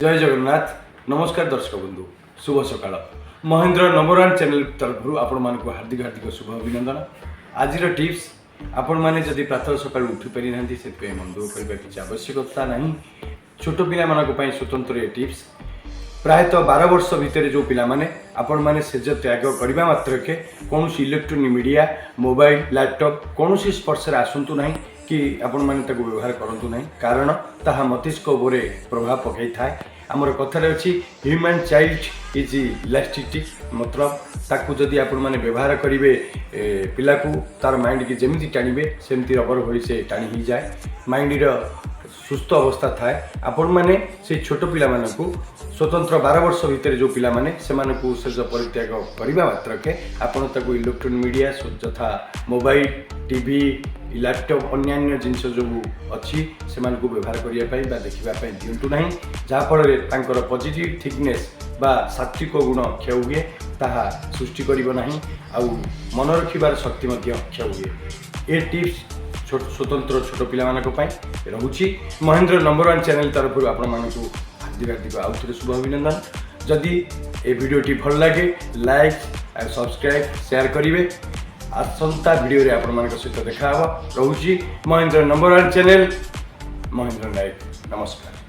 ଜୟ ଜଗନ୍ନାଥ। ନମସ୍କାର ଦର୍ଶକ ବନ୍ଧୁ, ଶୁଭ ସକାଳ। ମହେନ୍ଦ୍ର ନମ୍ବର ୱାନ୍ ଚ୍ୟାନେଲ ତରଫରୁ ଆପଣମାନଙ୍କୁ ହାର୍ଦ୍ଦିକ ହାର୍ଦ୍ଦିକ ଶୁଭ ଅଭିନନ୍ଦନ। ଆଜିର ଟିପ୍ସ, ଆପଣମାନେ ଯଦି ପ୍ରାତଃ ସକାଳୁ ଉଠି ପାରିନାହାନ୍ତି, ସେଥିପାଇଁ ମନ ଦୁଃଖ କରିବା କିଛି ଆବଶ୍ୟକତା ନାହିଁ। ଛୋଟ ପିଲାମାନଙ୍କ ପାଇଁ ସ୍ୱତନ୍ତ୍ର ଏ ଟିପ୍ସ। ପ୍ରାୟତଃ 12 ବର୍ଷ ଭିତରେ ଯେଉଁ ପିଲାମାନେ, ଆପଣମାନେ ସେଜ ତ୍ୟାଗ କରିବା ମାତ୍ରକେ କୌଣସି ଇଲେକ୍ଟ୍ରୋନିକ୍ ମିଡ଼ିଆ, ମୋବାଇଲ, ଲ୍ୟାପଟପ୍ କୌଣସି ସ୍ପର୍ଶରେ ଆସନ୍ତୁ ନାହିଁ କି ଆପଣମାନେ ତାକୁ ବ୍ୟବହାର କରନ୍ତୁ ନାହିଁ। କାରଣ ତାହା ମସ୍ତିଷ୍କ ଉପରେ ପ୍ରଭାବ ପକାଇଥାଏ। ଆମର କଥାରେ ଅଛି, "Human child is elasticity." ମତଲବ ତାକୁ ଯଦି ଆପଣମାନେ ବ୍ୟବହାର କରିବେ, ପିଲାକୁ ତାର ମାଇଣ୍ଡକି ଯେମିତି ଟାଣିବେ, ସେମିତି ରବର ଭଳି ସେ ଟାଣି ହେଇଯାଏ। ମାଇଣ୍ଡର ସୁସ୍ଥ ଅବସ୍ଥା ଥାଏ। ଆପଣମାନେ ସେଇ ଛୋଟ ପିଲାମାନଙ୍କୁ, ସ୍ୱତନ୍ତ୍ର 12 ବର୍ଷ ଭିତରେ ଯେଉଁ ପିଲାମାନେ, ସେମାନଙ୍କୁ ଶେଜ ପରିତ୍ୟାଗ କରିବା ମାତ୍ରକେ ଆପଣ ତାକୁ ଇଲେକ୍ଟ୍ରୋନିକ୍ ମିଡ଼ିଆ ଯଥା ମୋବାଇଲ, ଟିଭି, ଲ୍ୟାପଟପ୍, ଅନ୍ୟାନ୍ୟ ଜିନିଷ ଯେଉଁ ଅଛି, ସେମାନଙ୍କୁ ବ୍ୟବହାର କରିବା ପାଇଁ ବା ଦେଖିବା ପାଇଁ ଦିଅନ୍ତୁ ନାହିଁ। ଯାହାଫଳରେ ତାଙ୍କର ପଜିଟିଭ୍ ଥିଙ୍କନେସ୍ ବା ସାତ୍ୱିକ ଗୁଣ କ୍ଷୟ ହୁଏ, ତାହା ସୃଷ୍ଟି କରିବ ନାହିଁ ଆଉ ମନେ ରଖିବାର ଶକ୍ତି ମଧ୍ୟ କ୍ଷୟ ହୁଏ। ଏ ଟିପ୍ସ ଛୋଟ ସ୍ୱତନ୍ତ୍ର ଛୋଟ ପିଲାମାନଙ୍କ ପାଇଁ ରହୁଛି। ମହେନ୍ଦ୍ର ନମ୍ବର ୱାନ୍ ଚ୍ୟାନେଲ ତରଫରୁ ଆପଣମାନଙ୍କୁ ହାର୍ଦ୍ଦିକ ହାର୍ଦ୍ଦିକ ଆଉ ଥରେ ଶୁଭ ଅଭିନନ୍ଦନ। ଯଦି ଏ ଭିଡ଼ିଓଟି ଭଲ ଲାଗେ, ଲାଇକ୍ ଆଉ ସବସ୍କ୍ରାଇବ୍, ସେୟାର କରିବେ। ଆସନ୍ତା ଭିଡ଼ିଓରେ ଆପଣମାନଙ୍କ ସହିତ ଦେଖା ହେବ। ରହୁଛି। Mahendra number one channel, Mahendra Nayak. ନମସ୍କାର।